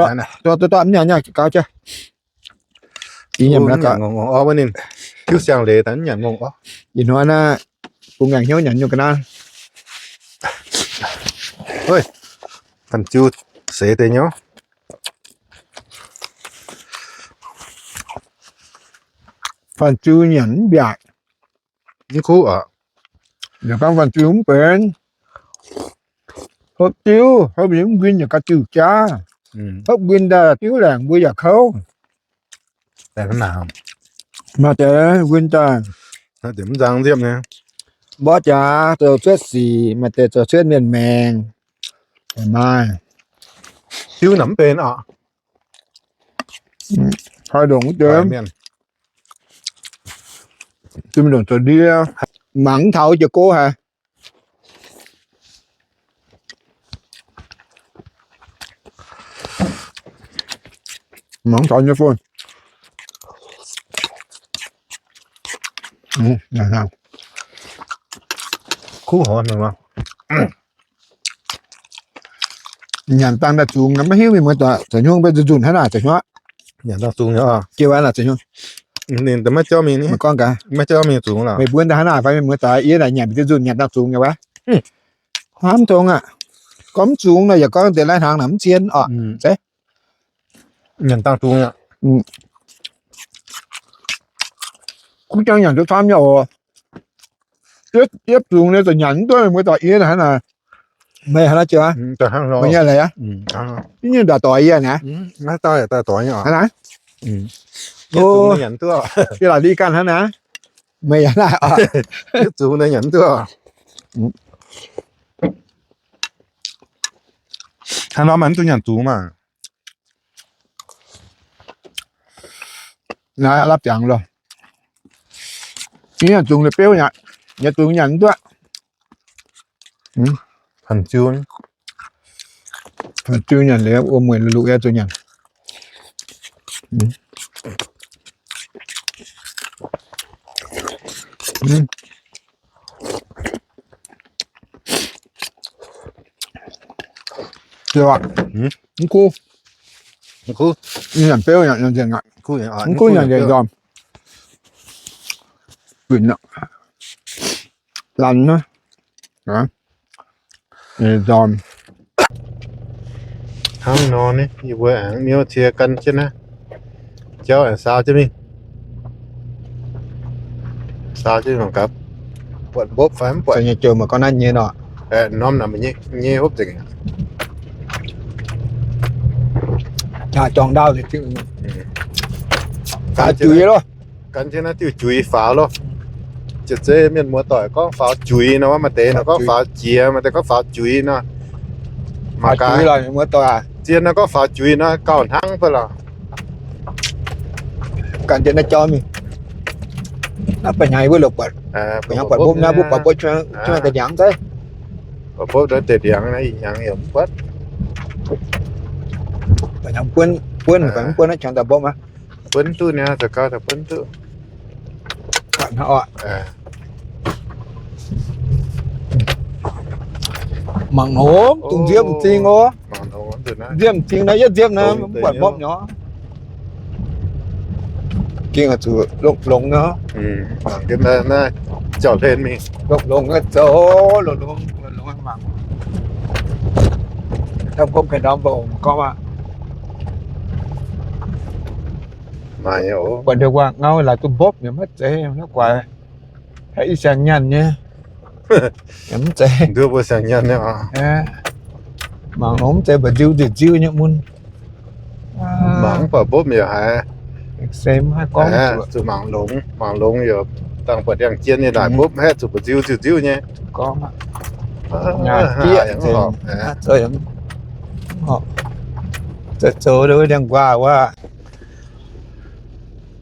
dorh, mv nyaanh nyaanh gaux jienv. Ih hnoi naaiv, bungx ngaengc hnyouv nyanc nyungc ga'naaiv. Fanh-ziu seix deix nyei. Fanh-ziu nyanc mv mbiaatc. Mv kuv aqv. Yaac gorngv fanh-ziu mv benx. Hopv diuv, hopv mv nquin yaac gauh diuh jaav. Hopv nquin daaih diuv laengc mbuo yaac kouv. Maaih deix nquin daaih, mborqv jaax zoux cuotv sic, maaih deix zoux cuotv mienh maengc. Maaih diuv naaic mv benx oc. Hoi ndongc wuov deix, mv ndongc zoux ndie, mangc mv taux jiez gouv haic. Mangc taux nyei fon. Kuv hov, nyanc dangh daaih zungx, maiv hiuv mienh muoz-doic, zoux hnyouv mbuo nzunc hnangv naaic zoux hnyouv. Nyanc dangh zungx, jiex wuov naaic zoux hnyouv. Ninh maiv jauv mingh, maiv gorngv gaax, maiv jauv mingh zungx lorqc. Meih mbuo daaih hnangv naaic fai mienh muoz-doic, yie naaic nyanc mv duqv nzunc, nyanc dangh zungx nyei wuov. Hnamv tongx aqv. Gorngv mv zungx nor, yaac gorngv deix lai hnaangx naaic mv zien oc. Zeiz. Nyanc dangh zungx aqv. Kuv jangx nyanc duqv camv nyei oc. Yietv zungx nyei zuqc nyanc mv duqv, mienh muoz-doic, yie hnangv naaic. Meih hnangv naaiv jiex, meih nyei leiz aqv. Yie nyei ndaauh doix yie naaiv. Hnangv naaiv. Yie laaix li ganh hnangv naaiv. Meih hnangv naaiv oc. Yietv zungx nyei nyanc mv duqv. Hnangv nor maiv duqv nyanc zungx maah. Naaiv lapv jangx loh. Yie nyanc zungx liuz beuv nyei, yie zungx nyanc mv duqv. Hanc ziu, hanc ziu nyanc liuz wuom-mueic luqc yie zuqc nyanc. Mv kuv, mv kuv nyanc beuv nyanc nzengc aqv. Mv kuv nyanc nzengc nzormc. Lanc naaiv, nzormc. Hnangv nor, yie mbuo aengx miuv cie gan jienv naaiv, jauv aengx saau jienv mingh. Saau jienv mangc gaax, buatc mbopv fai mv buatc. Nyei jouh maiv gorngv naaiv nyei nor. Norm naaic nyei hopv nzengc. Jaa jorngx ndaauv, faaux juix loh. Gan jienv naaiv diuh juix faaux loh. Jiex zeiz mienh muoz-doic gorngv faaux juix nor, maaih deix nor gorngv faaux jiex, maaih deix gorngv faaux juix nor. Mangc gaax, zien nor gorngv faaux juix nor gauh hnangv fai lorqc. Gan jienv naaiv jauv mingh. Naaiv ba'hnyangx mbuo lorqc buatc, ba'hnyangx buatc mbopv naaiv, mbuo buatc mbopv cuotv deix ndiangx zeiz. Buatc mbopv deix ndiangx naaiv ih hnyangx yaac mv buatc. Ba'hnyangx buonv, buonv, buonv naaiv qangx daaih mbopv aqv. Buonv duqv niaa, za'gau daaih buonv duqv. Mangc nor, dungx nziepv m'zing oc. Nziepv m'zing naaiv, yietv nziepv naaiv, mv buatc mbopv nyei. Ging zuqc longx-longx nor. Jauv-hlen mingh. Longx-longx zoux, longx-longx mangc. Dangh mbopv ganh ndorm mbuo ong gorngv aqv. Buatc ndau wuov ngau laaix duqv mbopv nyei maiv zeiz, naaiv guaix haiz ih siang nyanc nyei. Mv zeiz. Nduov mbuo siang nyanc nyei oc. Mangc nor mv zeiz mba'nziu nziu-nziu nyei mun. Mangc mv buatc mbopv yaac haiz. Zuqc mangc longx, mangc longx yaac dangh buatc ndiangx-jien nyei naaic mbopv haeqv zuqc mba'nziu nziu-nziu nyei. Zoux ndiangx-nquaah wuov.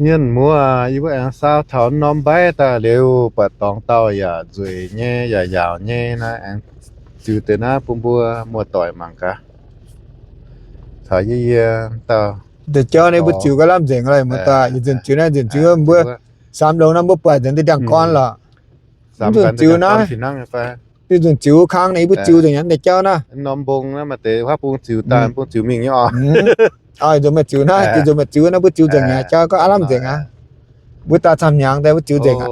Mienh muoz, yie mbuo aengx saau taux norm mbaiv daaih liuz, buatc dorngx dauh yaac nzueic nyei, yaac yaauc nyei naaiv, aengx ziux deix naaiv bun mbuo muoz-doic mangc gaax. Taux yie yie dauh. Deix jauv naaiv mbuo ziux gauh lamh nzengc lorqc, muoz-doic. Ih nzunc ziux naaiv, nzunc ziux mbuo samx longx naaiv mbuo buatc nzengc deix ndiangx-gorn lorqc. Mv nzunc ziux naaiv, ih nzunc ziux kang naaiv, yie mbuo ziux nzengc naaiv deix jauv naaiv. Norm mbong naaiv maaih deix huaav bung ziux daaih, bung ziux mingh nyei oc. Ih nzunc meih ziux naaiv, ih nzunc meih ziux naaiv, mbuo ziux nzengc aqv. Jauv gorngv aav lamh nzengc aqv. Mbuo daaih camv hnyangx daaih mbuo ziux nzengc aqv.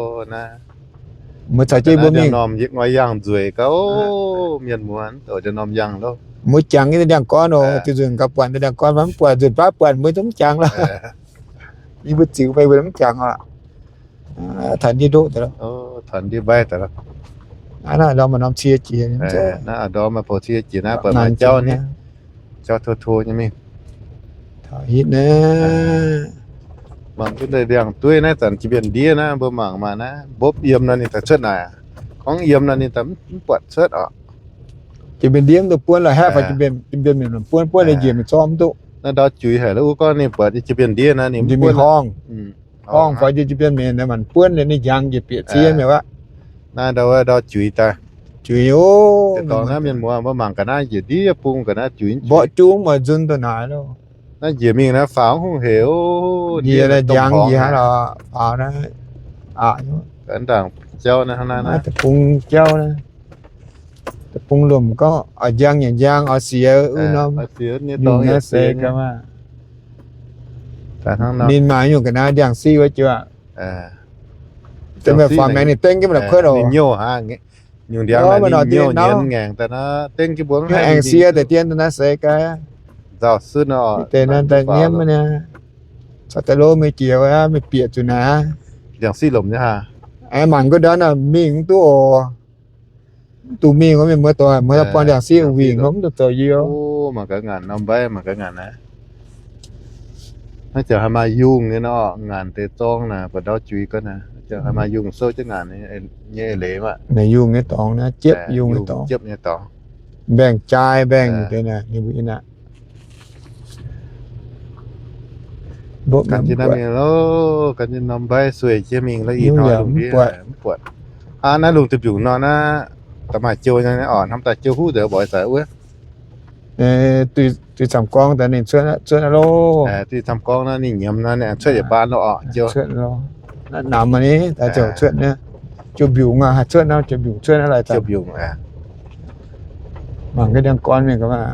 Mbuo caux jienv mbuo mingh. Norm yietc ngoi yangh nzueic gauh, mienh muoz, douc norm yangh loh. Mbuo jangx nyei ndiangx-gorn oc, diuh nzunc gauh buatc ndiangx-gorn, mv buatc nzunc baav buatc mbuo zungv mv jangx lorqc. Yie mbuo ziux meih mbuo mv jangx oc. Taux ndiev ndoqv daaih, taux ndiev mbaiv daaih. Naaiv ndorm maaih norm cie jiex, naaiv ndorm maaih bouh cie jiex naaiv, buatc maaih jauv ni, jauv to to nyei mingh. Hitv naaiv. Mangc jienv deix ndiangx-dueiv naaiv zanc jiex mbienc ndiev naaiv, mbuo mangc maah naaiv, mbopv yiem nor ninh daaih cuotv naaic. Gorngv yiem nor ninh daaih mv buatc cuotv oc. Jiex mbienc ndiev mv duqv buonv lorqc, haeqv fai jiex mbienc, jiex mbienc mienh buonv, buonv ninh njiec mingh zorqv mv duqv. Naaiv ndau juiz haic, uv gorngv ninh buatc jiex mbienc ndiev naaiv ninh mv buonv. Horngh fai jiex mbienc mienh naaiv manc buonv ninh, ninh njang njiec bieqc ziev mi'aqv. Naaiv ndau, ndau juiz daaih. Juiz oc. Dorngx naaiv mienh muoz mbuo mangc ga'naaiv njiec ndiev bung ga'naaiv juiz. Mborqv jung maaih nzun daaih naaic loh. Naaiv njiec mingh naaiv faaux hungh hec oc. Njiec njang njiec haaix lorqc, faaux naaiv. Ndaangc jauv naaiv, deic-bung jauv naaiv. Deic-bung lomc gorngv oix njang yaac njang, oix siex wuov norm nyungc naaiv seix ga'maah. Ninh maaih nyungc ga'naaiv ndiangx-siqv wuov jiuv. Deix meih faaux maengx ninh dengv jienv mbuo la'kuotv oc. Nyungc ndiangx naaiv ninh nyouh nyien ngaengc daaih naaiv dengv jienv mbuo mv haih aengx siex deix dien daaih naaiv seix ga'naaiv. Nzauh sutv nor, deix naaiv daaih nyiemv naaiv. Caux deix lov mingh jiex wuov, mingh bieqc zuqc naaiv. Ndiangx-siqv lomc nyei haa. Aengx mangc gunv ndortv naaiv mingh mv duqv oc. Mv duqv mingh wuov, mienh muoz doic, muoz buangh ndiangx-siqv wingc hopv mv duqv zoux yie oc. Mangc gaax ngaanc norm mbaiv, mangc gaax ngaanc naaiv. Naaiv ziouc haih maaih yungh nyei nor, ngaanc deix zorng naaic, buatc ndau juiz ga'naaiv, naaiv ziouc haih maaih yungh souv jienv ngaanc nyei eix leiz maah. Naaiv yungh nyei dorngx naaiv, jiepv yungh nyei dorngx, jiepv nyei dorngx. Mbaengx-jai mbaengx deix naaic, ninh mbuo yiem naaic. Gan jienv naaiv mingh loh, gan jienv norm mbaiv sueih jienv mingh loh, ih hnoi lungh ndiev mv buatc. Aa, naaiv lungh duih mbiungc nor naaiv, da'maaih jou nyei oc, hnamv daaih jou huv nzengc, mbuo oix zaqc wuov. Duih camv gorngv daaih ninh cuotv, cuotv naaiv loh. Duih camv gorngv naaiv ninh nyiemz naaiv, ninh cuotv yietc baan loh oc, jou. Namx ni, daaih ziouc cuotv naaiv. Jou mbiungc aqv, haih cuotv naaiv, jou mbiungc cuotv naaiv laaix zanc. Mangc gaax ndiangx-gorn mingh gaax maah.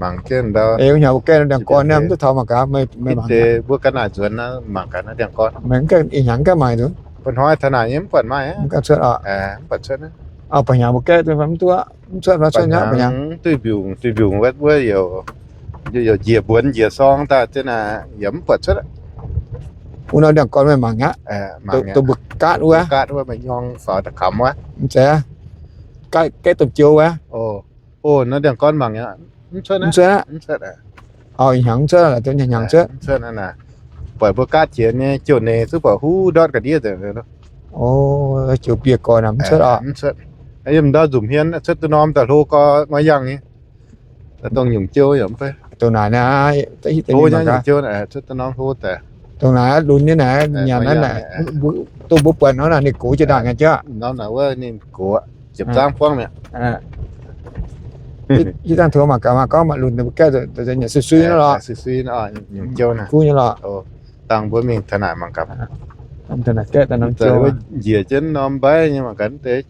Mangc jienv ndau. Ei, wuov hnyangx mbuo gaeqv ndiangx-gorn naaiv mv duqv taux mangc gaax, meih mangc gaax. Mbuo ga'naaiv nzuonx naaiv mangc gaax naaiv ndiangx-gorn. Meih mv gaeqv ih hnyangx gaeqv maaih nzunc. Bun hnoi taux naaic nyei mv buatc maaih aqv. Mv gaeqv cuotv oc. Mv buatc cuotv. Aa, ba'hnyangx mbuo gaeqv duqv mv duqv, mv cuotv, cuotv nyaqv ba'hnyangx. Duih mbiungc, duih mbiungc wuov, wuov youc njiec mbuonx njiec sorng daaih jienv naaic, yaac mv buatc cuotv. Wuov nor ndiangx-gorn meih mangc aqv. Dongh mbuo gaatv wuov, gaatv wuov meih nyorng faaux da'kamx wuov. Mv zeiz, gaatv, gaeqv domh jou wuov. O, naaiv ndiangx-gorn mangc aqv. Mv cuotv, mv cuotv aqv. Ih hnyangx mv cuotv, hnyangx cuotv. Buatc mbuo gaatv jiex nyei jouh neix zuqc buatc huv ndortv ga'ndiev nzengc. O, jouh bieqc gorn mv cuotv oc. Mv cuotv. Yiem ndau nzunc hmien cuotv duqv norm daaih hlo gorx ngoiv yangh nyei. Dongh nyungc jou yaac mv fai. Dongh naaic naaiv, hlo nyei nyungc jou cuotv duqv norm hlo daaih. Dongh naaiv lunx nyei naaiv, nyanc naaiv naaic, dongh mbuo buatc nor naaic ninh gox jiex ndaangc nyei jauv. Norm naaic wuov ninh gox, ziepc zangv buangv mi'aqv. Yie dangh taux mangc gaax, mangc gorngv maaih lunx mbuo gaeqv nyanc sui-sui nor lorqc. Sui-sui nor, nyungc jou naaic. Kuv nyei lorqc. Dangh mbuo mingh taux naaic mangc gaax. Taux naaic gaeqv daaih norm jou. Njiec jienv norm mbaiv nyei mangc gaax deix.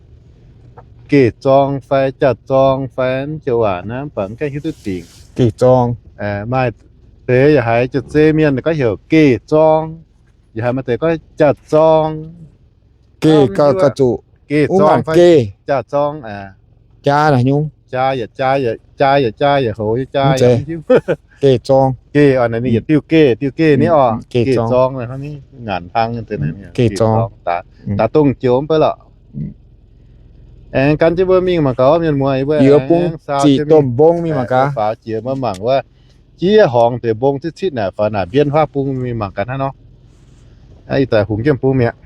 Geh zorng fai jaax zorng fai mv joux waac naaiv, mv baac mv gaengh hiuv duqv dingc. Geh zorng. Maaih deix yaac haiz jiex zei mienh gorngv heuc geh zorng, yaac haiz maaih deix gorngv jaax zorng. Geh gauh zuqc geh zorng fai jaax zorng. Jaa naaic nyungc. Jaa yaac jaa yaac jaa yaac jaa yaac houx nyei jaa yaac mv hiuv. Geh zorng. Geh oc, naaic ninh yietc diuh geh, diuh geh ni oc. Geh zorng, ngaanc hlang deix naaic geh zorng. Daaih dongh joux mv baac lorqc. Aengx gan jienv mbuo mingh mangc gaax mienh muoz, yie mbuo ziqc domh mbong mingh mangc gaax. Faaux jiex mbuo mangc wuov, jiex horngz deix mbong citv citv naaic, faaux naaic mbienv huaav bung mingh mangc gaax hnangv nor. Ih zanc hungx jienv bung mi'aqv.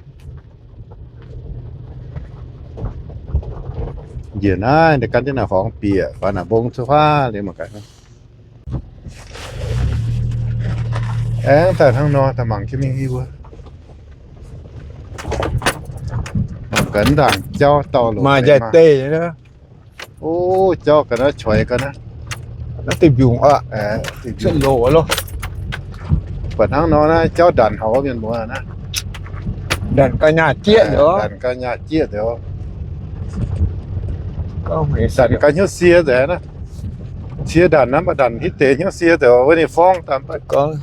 Njiec naaiv, gan jienv naaic horngz bieqc, faaux naaic mbong cuotv huaav liuz mangc gaax. Aengx daaih hnangv nor, daaih mangc jienv mingh i mbuo. Mangc gaax ndaangc jauv dauh loc maaih njaih deic. O, jauv ga'naaiv coix ga'naaiv. Naaiv deic-mbiungc oc. Cuotv loc loh. Buatc hnangv nor naaiv jauv ndanc hauc mienh muoz naaiv. Ndanc ga'naaiv nyaah jieqv nzengc. Ndanc ga'naaiv nyaah jieqv nzengc. Ndanc ga'naaiv hnyouv sie nzengc naaiv. Cie ndanc naaiv, mv baac ndanc hitv deix hnyouv sie nzengc wuov ninh forng daaih. Gorngv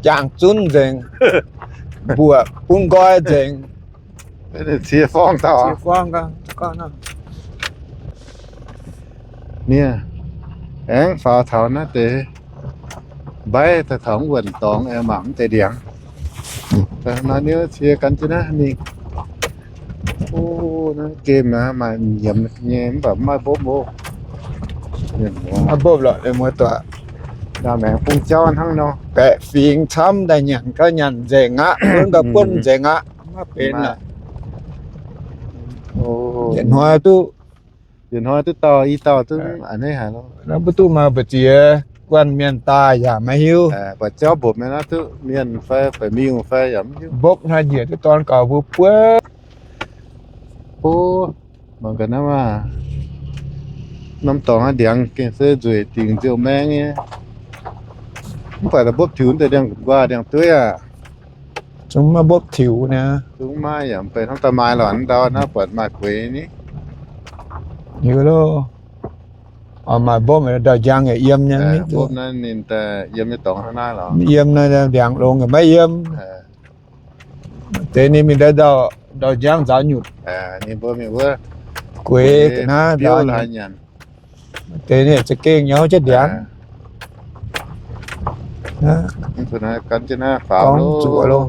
jangx zunv nzengc, mbuoqc bun nqoi nzengc. Cie forng dauh. Nieh, aengx faaux taux naaiv deix mbaiv daaih taux wuonh dorngx aengx mangc mv deix ndiangx. Naaiv niouv cie gan jienv naaiv mingh. O, naaiv gemh naaiv maaih nyiemz nyei mv baac mv maaih mbopv mbuo. Mv maaih mbopv lorqc, muoz-doic. Ndaa maengx bung jauv hnangv nor, baeqc fingx camv daaih nyanc gau nyanc nzengc aqv, buonv gau buonv nzengc aqv, maiv benx aqv. Yietc hnoi duqv, yietc hnoi duqv dauh i dauh duqv a'hneiv haic lo. Naaiv mbuo duqv maaih mbu'ziex guanh mienh daaih yaac maiv hiuv. Buatc jauv mbopv mienh naaiv duqv mienh fai baeqc miuh fai yaac maiv hiuv. Mbopv hnangv njiec duqv dorn gaux mbuo buov. O, mangc gaax naaiv maah, norm dorngx aqv, ndiangx gengh se nzueic dingc nziouv maeng nyei. Mv baac daaih mbopv tiux deix ndiangx-nquaah ndiangx-dueiv aac. Zungv maiv mbopv tiux naaiv. Zungv maiv yaac mv benx hnangv daaih maaih lorqc, ndau naaiv buatc maaih gueix ni. Liuz lo, maaih mbopv ndau-njang yaac yiem nyei. Mbopv naaiv ninh daaih yiem nyei dorngx hnangv naaiv lorqc. Yiem naaiv ndiangx longx yaac maiv yiem. Deix ninh mingh ndau, ndau-njang nzaaux nyutc. Ninh mbuo mingh wuov gueix ga'naaiv nzaaux nyutc. Deix ninh za'gengh nyauv jienv ndiangx. Gan jienv naaiv faaux gorngv zuoqc loh.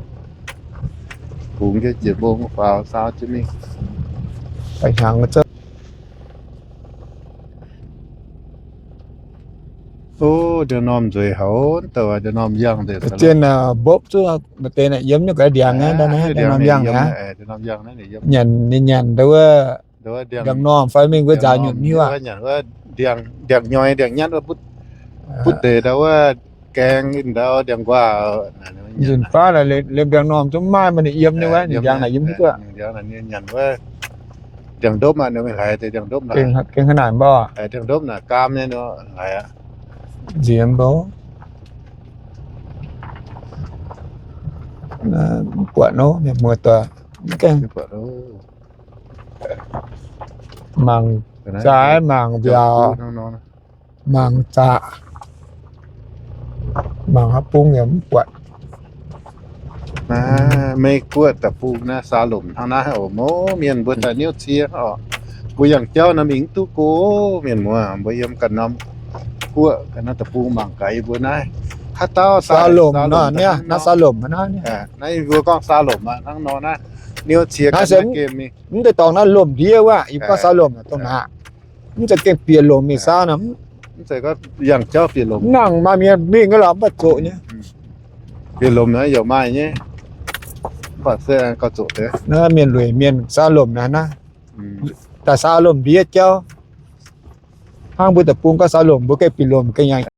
Bungx jienv jiex mbong faaux saau jienv mingh. Baengh hnyangx zouv. O, deix norm nzueic haic, douc deix norm yangh nzengc. Zien mbopv zuqc maaih deix naaic yiem nyei ga'naaiv ndiangx aqv, deix norm yangh aqv. Nyanc, ninh nyanc ndau wuov ndiangx-normh fai mingh wuov nzaaux nyutc hiuv aqv. Ndiangx-nyoi, ndiangx-nyatv, butv deix ndau wuov gaeng ndau ndiangx-nquaah. Nzunc baav liemh ndiangx-normh zungv maaih, maaih ninh yiem nyei wuov, ninh ndiangx naaic yiem duqv. Nyanc wuov ndiangx-ndopv aqv, ninh mingh hlaaix deix ndiangx-ndopv naaic. Gengh hnangv naaic mv baac ndiangx-ndopv naaic gaam nyei nor hlaaix aqv. Nziex mbuo mv buatc nor, mienh muoz-doic, mv gaengh mangc zaaix mangc mbiaauc, mangc zaqc, mangc haaix bung yaac mv buatc. Meiv Guoqv deic-bung naaiv saa lomc hnangv naaiv oc. Mouz mienh mbuo daaih niouv cie oc. Mbuo yangh jauv naaiv mingh mv duqv go, mienh muoz, mbuo yiem ganh norm guoqv ganh norm deic-bung mangc gaax yie mbuo naaiv. Haaix dauh saa lomc nor, naaiv saa lomc naaiv. Naaiv mbuo gorngv saa lomc aqv, hnangv nor naaiv. Niouv cie ganh naaiv gemh mingh. Mv deix dorngx naaiv lomc ndiev wuov, yie mbuo gorngv saa lomc dongh naaic. Mv zeiz gengh bieqc lomc mingh saa nor. Mv zeiz gorngv yangh jauv bieqc lomc. Nangh maaih mienh mingh ga'lorqc mv baac zoqc nyei. Bieqc lomc naaiv yaac maaih nyei. Mv baac se gauh zoqc deix. Naaiv mienh lueic mienh saa lomc naaiv naaiv. Daaih saa lomc ndiev jauv. Hnangv mbuo deic-bung gorngv saa lomc, mbuo gengh bieqc lomc gengh yangh.